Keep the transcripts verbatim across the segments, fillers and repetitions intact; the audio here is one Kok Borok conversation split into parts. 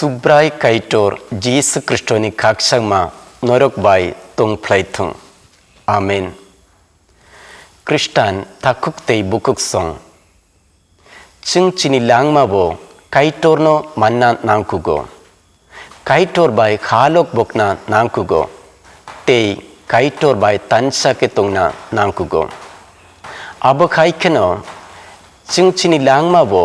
Subrai Kaitor Jisu Khristoni khakchangma norok bai tong phlai thung. Amen. Khristan takhuk tei bukhuk song. Chwng chini langma bo Kaitorno manna nangkugo. Kaitor bai khalok bokna nangkugo. Tei Kaitor bai tansa khe tongna nangkugo. Abo khai kheno chwng chini langma bo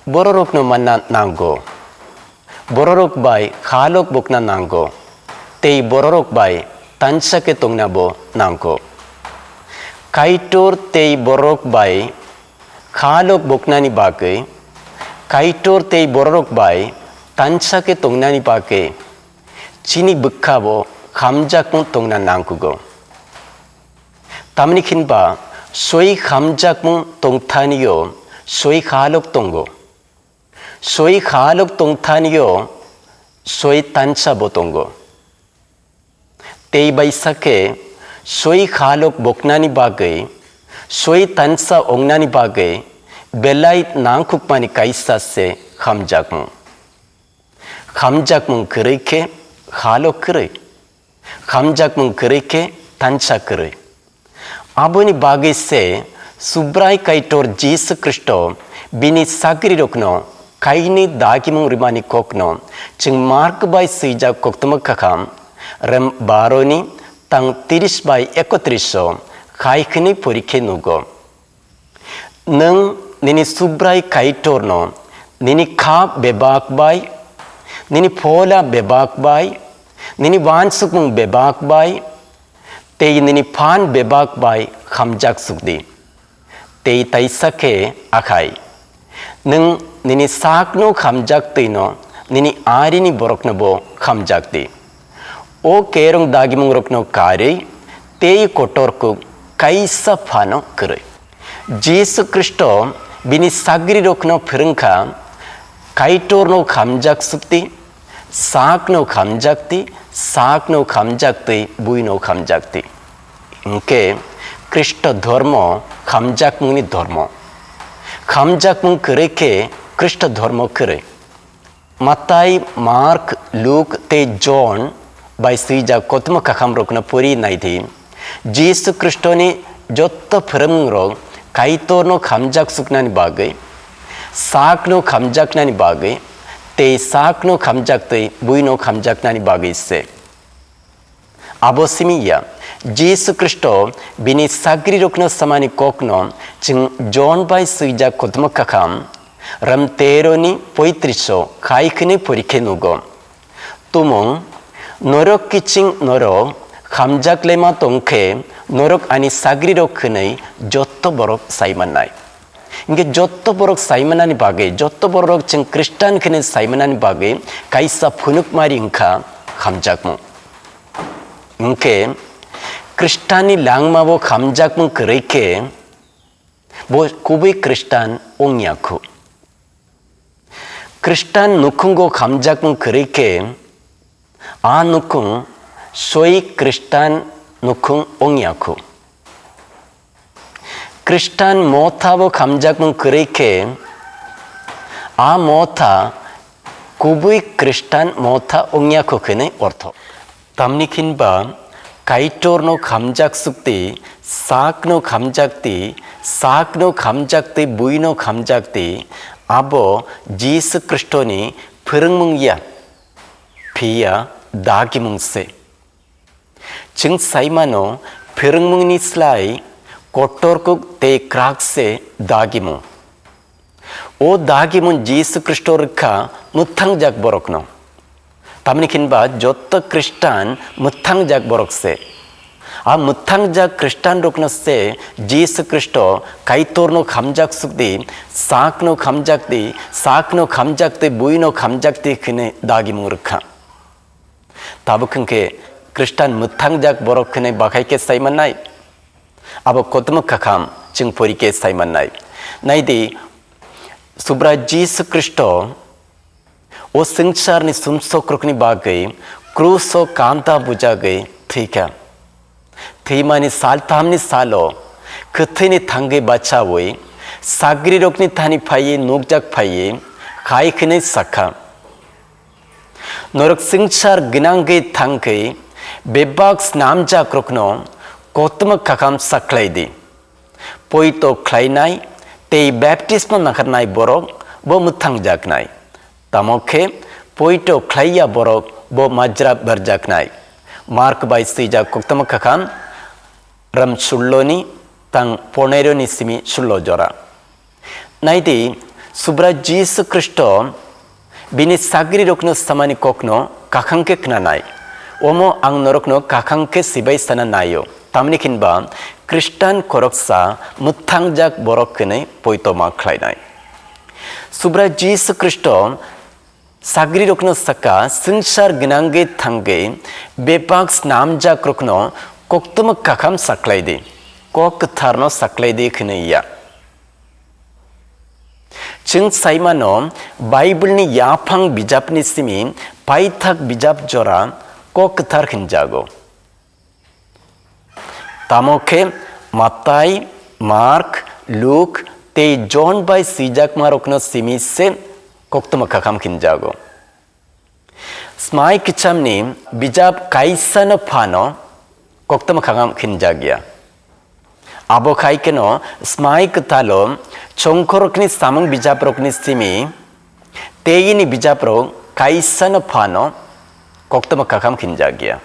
bororokno manna nango. Bororok bai khalok bokna nango. Tei bororok bai tansa khe tongna bo nango. Kaitor tei bororok bai khalok boknani bagwi, Kaitor tei bororok bai tansa khe tongnani bagwi chini bwkha bo khamjakmung tongna nangkugo. Tamni hinba soi khamjakmung tongthanio soi khalok tongo. Soi khalok tongthanio soi tansa bo tongo. Tei bai sakhe soi khalok boknani bagwi, soi tansa ongnani bagwi belai nangkukmani kaisa se khamjakmung. Khamjakmung kwrwi khe khalok kwrwi. Khamjakmung kwrwi khe tansa kwrwi. Aboni bagwi se Subrai Kaitor Jisu Khristo bini sagrirokno kainwi dagimung rimani kokno chwng Mark bai swijak koktwma kakham rem baroni tang tris bai ekotris o khai hwnwi pori khe nugo. Nwng nini Subrai Kaitorno nini kha bebak bai, nini phola bebak bai, nini uansukmung bebak bai, tei nini phan bebak bai khamjak sukdi. Tei taisa khe akhai, nwng nini sakno khamjak twino nini arini borokno bo khamjak di. O kerong dagimungrokno karwi tei kotor kuk kaisa phano kwrwi. Jisu Khristo bini sagrirokno phwrwngkha, Kaitorno khamjak sukti, sakno khamjakti, sakno khamjakti, buino khamjakti. Hwnkhe Khristo dhormo khamjakmungni dhormo. Khamjakmung kwrwi khe Khristo dhormo kwrwi. Matai, Mark, Luk tei Jon bai swijak koktwma kakhamrokno pori naidi. Jisu Khristoni jotto phwrwngmungrok Kaitorno khamjak suknani bagwi, sakno khamjaknani bagwi, tei sakno khamjaktwi buino khamjaknani bagwi se. Abo simi ya, Jisu Khristo bini sagrirokno samani kokno chwng Jon bai swijak koktwma kakham, ram teroni poitriso khai khwnwi pori khe nugo. Tumung, norok kiching norok khamjak lema tong khe norok ani sagrirok hwnwi jotto borok sai mannai. Hwnkhe jotto borok sai manani bagwi, jotto borok chwng Khristan hwnwi sai manani bagwi kaisa phunukmari wngkha khamjakmung. Hwnkhe Khristanni langmabo khamjakmung kwrwi khe bo kubui Khristan wngya khu. Khristan nukhungo khamjakmung kwrwi khe a nukhung soi Khristan nukhung wngya khu. Khristan mothabo khamjakmung kwrwi khe a motha kubui Khristan motha wngya khu hwnwi ortho. Tamni hinba Kaitorno khamjak sukti, sakno khamjakti, sakno khamjakti, buino khamjakti, abo Jisu Khristoni phwrwngmung ya, phiya dagimung se. Chwng sai mano, phwrwngmungni slai kotor kuk tei kwrak se dagimung. O dagimung Jisu Khristo rwkha mwthangjak borokno. Tamni hinba jotto Khristan mwthangjak borok se. A mwthangjak Khristanrokno se Jisu Khristo Kaitorno khamjak sukdi, sakno khamjakdi, sakno khamjakdi, buino khamjakdi hwnwi dagimung rwkha. Tabuk hwnkhe Khristan mwthangjak borok hwnwi bakhai khe sai mannai? Abo koktwma kakham chwng pori khe sai mannai. Naidi, Subrai Jisu Khristo o swngcharni sumsokrokni bagwi kruso kanta bujagwi thwikha. Thwimani salthamni salo kwthwini thangwi bachaui sagrirokni thani phaiwi nukjak phaiwi khai hwnwi sakha, Norok swngchar gwnangwi thangwi bebak snamjakrokno koktwma kaham sakhlai di. Poito khlainai tei baptisma nakharnai borok bo mwthangjaknai. Tamo khe poito khlaiya borok bo majra berjaknai. Mark bai swijak koktwma kaham ram sullo ni tang poneroni simi sullo jora. Naidi, Subrai Jisu Khristo bini sagrirokno samani kokno kakhang khe khnanai. Omo ang norokno kakhang khe sibai sana naio. Tamni hinba Khristan khoroksa mwthangjak borok hwnwi poito ma khlainai. Subrai Jisu Khristo sagrirokno saka swngchar gwnangwi thangwi bebak snamjakrokno koktwma kaham sakhlai di, kok kwtharno sakhlai di hwnwi ya. Chwng saimano Bible ni yaphang bijapni simi paithak bijap jora kok kwthar hwnjago. Tamo khe Matai, Mark, Luk tei John bai swijakmarokno simi se koktwma kaham hwnjago. Smai kwchamni bijap kaisano phano koktwma kaham hwnjakya. Abo khai kheno Smai Kwthalo chongkhorokni samung bijaprokni simi tei ini bijaprok kaisano phano koktwma kaham hwnjakya.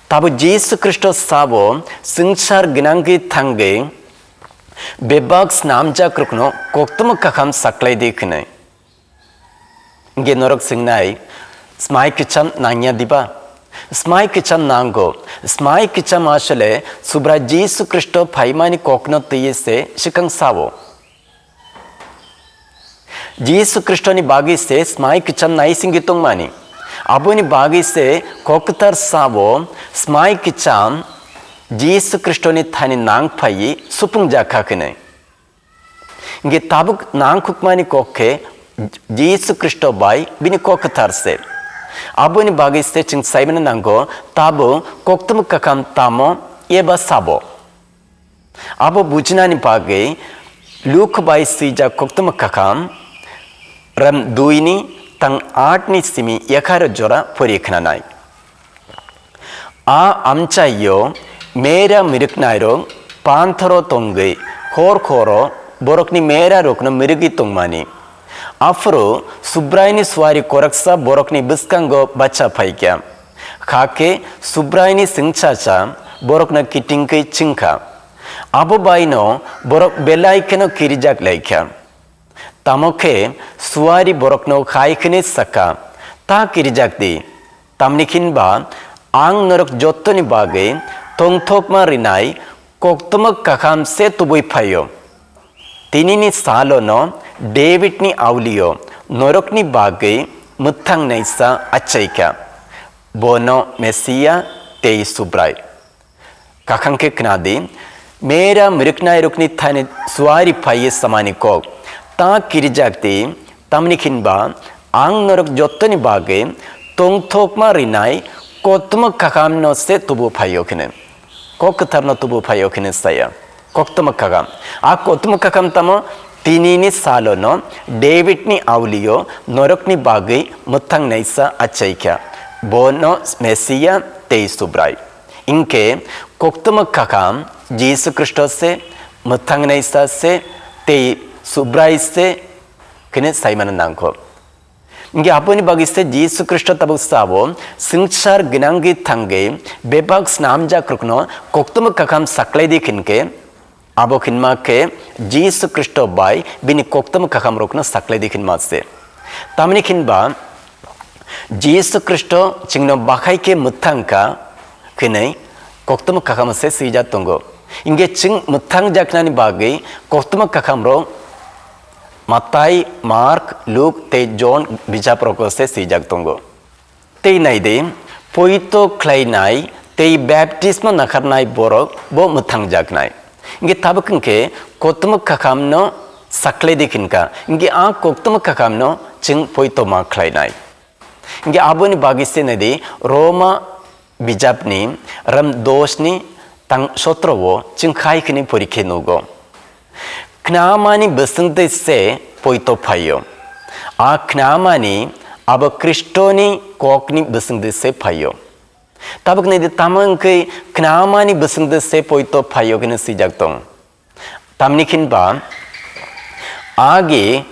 Tabo Jisu Khristo sabo swngchar gwnangwi thangwi bebak snamjakrokno koktwma kaham sakhlai di hwnwi. Hingke norok swngnai, "Smai kwcham nangya diba?" Smai kwcham nango. Smai kwcham asole Subrai Jisu Khristo phaimani kokno twiwi se swkang sao. Jisu Khristoni bagwi se smai kwcham naisingwi tongmani. Aboni bagwi se kok kwthar sao, smai kwcham Jisu Khristoni thani nang phaiwi supungjakha hwnwi. Hingke tabuk nangkhukmani kok khe Jisu Khristo bai bini kok kwthar se. Aboni bagwi se chwng saimano nango, tabuk koktwma kakham tamo eba sabo. Abo bujinani bagwi Luk bai swijak koktwma kakham ram dui ni tang aat ni simi yakharo jora pori khnanai. A amchaio mera miriknairok panthoro tongwi khor khoro borokni merarokno mirigwi tongmani. Aphuru Subraini suari koraksa borokni bwskango bacha phaikha. Khakhe Subraini swngchacha borokno kitingwi chwngkha. Abo baino borok belai kheno kirijak laikha. Tamo khe suari borokno hai hwnwi sakha, "Ta kirijak di, tamni hinba ang norok jottoni bagwi tongthokma rinai koktwma kakham se tubui phaio. Tinini salono Davidni aulio norokni bagwi mwthangnaisa achaikha, bono Mesia tei Subrai." Kakhang khe khna di, mera miriknai rokni thani suari phaiye samani kok. Ta kirijak di, tamni hinba ang norok jottoni bagwi tongthokma rinai koktwma kakham no se tubu phaio khene. Kok kwthar no tubu phaio khene saya. Koktwma kakham. A koktwma kakham tamo tinini salo no David ni aulio norok ni bagwi mwthang naisa achaikha. Bo no Mesia tei Subrai. Hingkhe koktwma kakham Jisu Khristo se, mwthangnaisa se, tei Subrai se kheno saimano nangkho. Hingkhe aboni bagwi se Jisu Khristo tabuk sao, swngchar gwnangwi thangwi bebak snamjak rokno koktwma kakham saklaidi hinkhe, abo hinma khe Jisu Khristo bai bini koktwma kakham rokno saklaidi hinma se. Tamni hinba Jisu Khristo chwngno bakhai khe mwthang kha, hwnwi koktwma kakham se swijak tongo. Hingkhe chwng mwthang jaknani bagwi koktwma kakham rok Matai, Mark, Luk tei John bijap rogo se swijak tongo. Tei nai di, poito khlainai tei baptisma nakharnai borok bo mwthang jaknai. Hingkhe tabuk hingkhe koktwma kakham no saklaidi hinkha. Hingkhe a koktwma kakham no chwng poito ma khlainai. Hingkhe aboni bagwi se nai di, Roma bijapni ram dos ni tang sotro o chwng khai khini porikhe nugo. Khnamani bwswngtwi se poito phaio. A khnamani Abo Khristoni kokni bwswngde se phaio. Tabuk nai di tamo wngkhe khnamani bwswngde se poito phaio hwnwi swijak tong. Tamni khin ba agi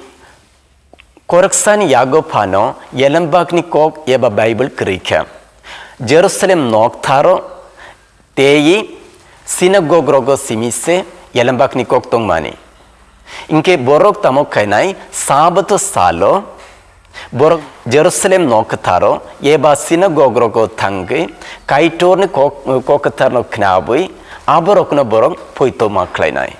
khoroksani yago phano yelembakni kok eba Bible kwrwi kha. Jerusalem nok tharo tei sinagog rogo simi se yelembakni kok tongmani. Hinkhe borok tamo khainai Sabato salo borok Jerusalem nok kwtharo eba sinagog rogo thangwi Kaitorni kok, kok kwtharno khnabwi aborokno borok poito ma khlainai.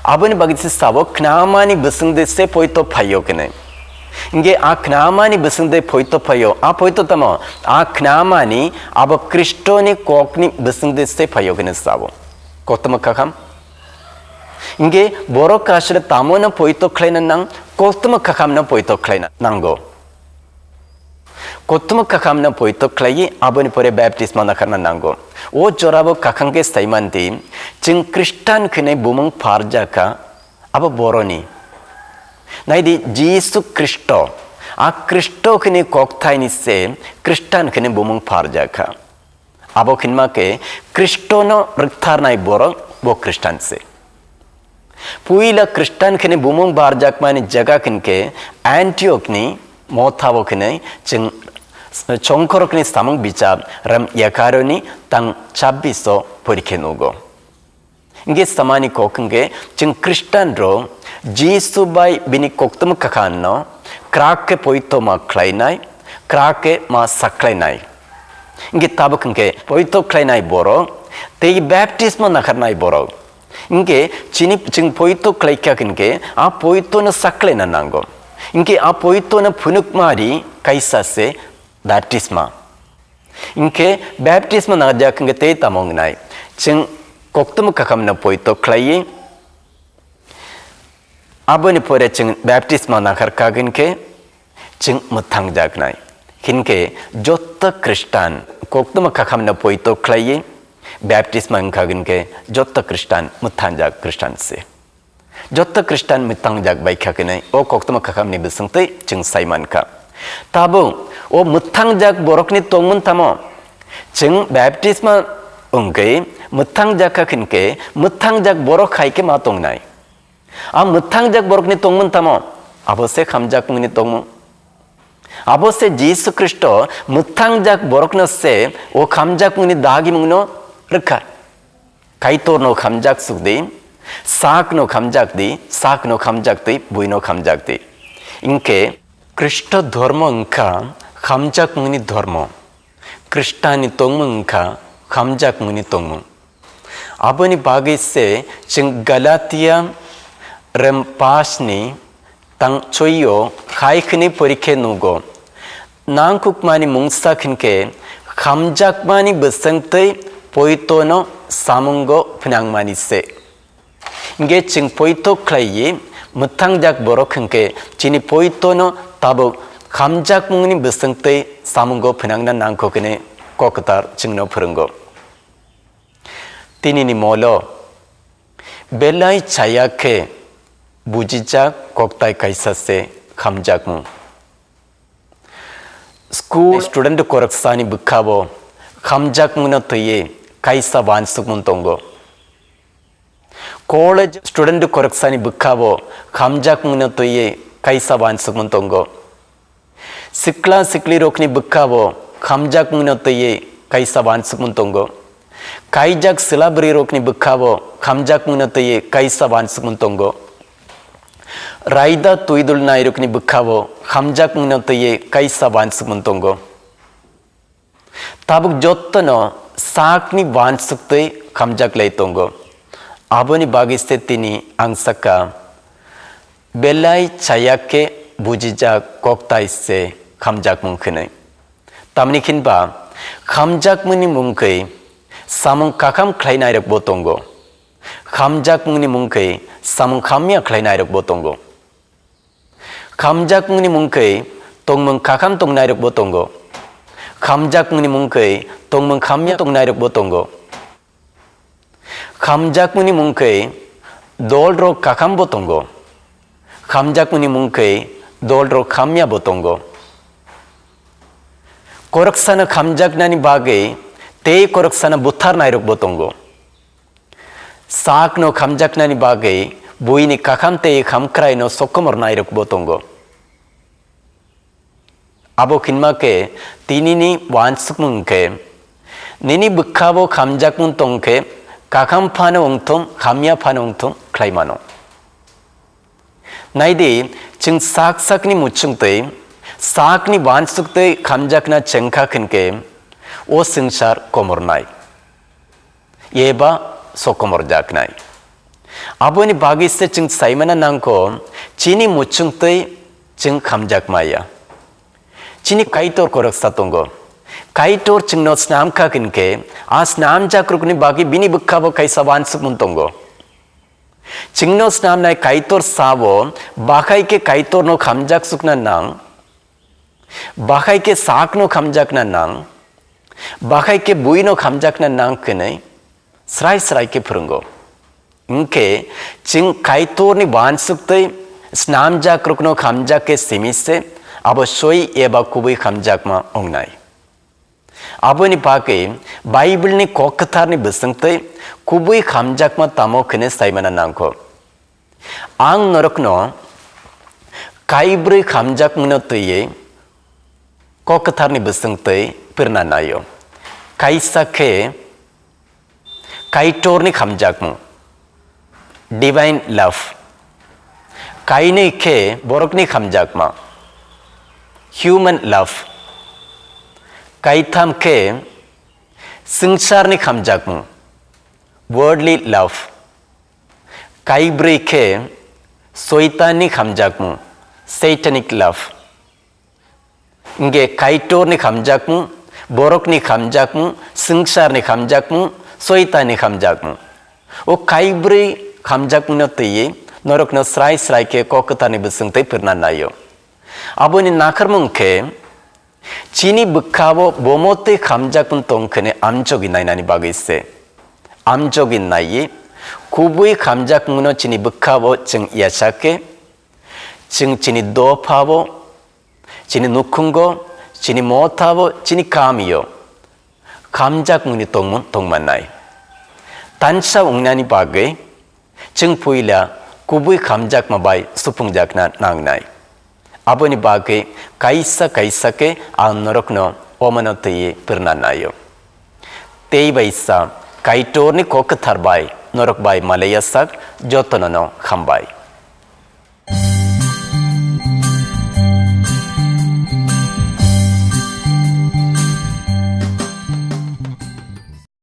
Aboni bagwi se sabo khnamani bwswngde se poito phaio hwnwi. Hinkhe a khnamani bwswngde poito phaio, a poito tamo, a khnamani abo Khristoni kokni bwswngde se phaio hwnwi sabo. Koktwma kakham? Hinkhe borok aswk tamano poito khlaina nang, koktwma kakhamno poito khlaina nango. Koktwma kakhamno poito khlaiwi aboni pore baptisma nakharna nango. O jorabo kakhang khe saimanti, chwng Khristan hwnwi bumung pharjakha, abo boroni. Naidi Jisu Khristo, a Khristo hwnwi kokthaini se Khristan hwnwi bumung pharjakha. Abo hinma khe Khristono rwktharnai borok bo Khristan se. Puila Khristan hwnwi bumung barjakmani jaga hinkhe Antiokni mothabo hwnwi chwng Chongkhorokni samung bichap rem yakaroni tang chabbiso porikhe nugo. Hinkhe samani kok hinkhe chwng Khristanrok Jisu bai bini koktwma kakhanno kwrak khe poito ma khlainai, kwrak khe ma sakhlainai. Hinkhe tabuk hinkhe poito khlainai borok tei baptisma nakharnai borok. Hinkhe chini chwng poito khlaikha hinkhe a poitono sakhlaina nango. Hinkhe a poitono phunukmari kaisa se baptisma. Hinkhe baptisma nangjak hinkhe tei tamo wngnai? Chwng koktwma kakhamno poito khlaiwi aboni pore chwng baptisma nakhar kagin khe chwng mwthangjaknai. Hinkhe joto Khristan koktwma kakhamno poito khlaiwi baptisma wngkha hinkhe joto Khristan mwthangjak Khristan se. Joto Khristan mwthangjak bai kha hinwi o koktwma kakhamni bwswngtwi chwng sai mankha. Tabuk o mwthangjak borokni tongmung tamo? Chwng baptisma wngwi mwthangjak kha hinkhe mwthangjak borok hai khe ma tongnai? A mwthangjak borokni tongmung tamo? Abo se khamjakmungni tongmung. Abo se Jisu Khristo mwthangjak borokno se o khamjakmungni dagimungno rwkha. Kaitorno khamjak suk di, sakno khamjak di, sakno khamjak twi, buino khamjak di. Hinkhe Khristo dhormo wngkha khamjakmungni dhormo. Khristani tongmung wngkha khamjakmungni tongmung. Aboni bagwi se chwng Galatia rem pasni tang choio hai hwnwi porikhe nugo. Nangkukmani mungsa hinkhe khamjakmani bwswngtwi poitono samungo phnangmani se. Hinkhe chwng poito khlaiwi mwthangjak borok hinkhe chini poitono tabuk khamjakmungni bwswngtwi samungo phnangna nangkuk hwnwi kok kwtal chwngno phwrwngo. Tinini molo belai chaya khe bujijak koktai kaisa se khamjakmung. School student khoroksani bwkhao khamjakmungno twiwi kaisa uansukmung tongo. College student khoroksani bwkhao khamjakmungno twiwi kaisa uansukmung tongo. Sikla siklirokni bwkhao khamjakmungno twiwi kaisa uansukmung tongo. Kaijak sila bwrwirokni bwkhao khamjakmungno twiwi kaisa uansukmung tongo. Raida twidul nairokni bwkhao khamjakmungno twiwi kaisa uansukmung tongo. Tabuk jottono sakni uansuk twi khamjak lai tongo. Aboni bagwi se tini ang sakha, belai chaya khe bujijak koktai se khamjakmung hwnwi. Tamni khin ba khamjakmungni mung khe samung kakham khlainairokbo tongo. Khamjakmungni mung khe samung hamya khlainairokbo tongo. Khamjakmungni mung khe tongmung kakham tongnairokbo tongo. Khamjakmungni mung khe tongmung hamya tongnairokbo tongo. Khamjakmungni mung khe dolrok kakhambo tongo. Khamjakmungni mung khe dolrok hamyabo tongo. Khoroksano khamjaknani bagwi tei khoroksano butharnairokbo tongo. Sakno khamjaknani bagwi buini kakham tei khamkraino sokomornairokbo tongo. Abo hinma khe tinini uansukmung khe, nini bwkhao khamjakmung tong khe, kakham phano wngthung, hamya phano wngthung khlai mano. Nai di, chwng sak sakni muchung twi, sakni uansuk twi khamjakna chengkha hwn khe, o swngchar komornai eba sokomorjaknai. Aboni bagwi se chwng saimana nangkho, chini muchung twi chwng khamjak maya. Chini Kaitor khoroksa tongo. Kaitor chwngno snam kha hwn khe, a snamjak rokni bagwi bini bwkhao kaisa uansukmung tongo. Chwngno snamnai Kaitor sao, bahai khe Kaitorno khamjak sukna nang, bahai khe sakno khamjakna nang, bahai khe buino khamjakna nang hwnwi srai srai khe phwrwngo. Hwnkhe chwng Kaitorni uansuk twi snamjak rokno khamjak khe simi se abo soi eba kubui khamjakma wngnai. Aboni bagwi Bible-ni kok kwtharni bwswng twi kubui khamjakma tamo hwnwi saimana nangkho. Ang norokno kaibrwi khamjakmano twiwi kok kwtharni bwswng twi pirna naio. Kaisa khe Kaitorni khamjakmung, divine love. Kainwi khe borokni khamjakma, human love. Kaitham khe swngcharni khamjakmung, worldly love. Kaibrwi khe Soitanni khamjakmung, satanic love. Hingke Kaitorni khamjakmung, borokni khamjakmung, swngcharni khamjakmung, Soitanni khamjakmung. O kaibrwi khamjakmungno twiwi norokno srai srai khe kok kwtharni bwswng twi phirna naio. Aboni nakharmung khe chini bwkhao bomo twi khamjakmung tong khene amjogwi nainani bagwi se. Amjogwi naiwi kubui khamjakmungno chini bwkhao chwng yacha khe, chwng chini dophao, chini nukhungo, chini mothao, chini kamio khamjakmungni tongmung tongmannai. Tansa wngnani bagwi chwng puila kubui khamjakma bai supungjakna nangnai. Aboni bagwi kaisa kaisa khe ang norokno omano twiwi pirna naio. Tei bai sa Kaitorni kok kwthar bai norok bai malaiya sak jotono no hambai.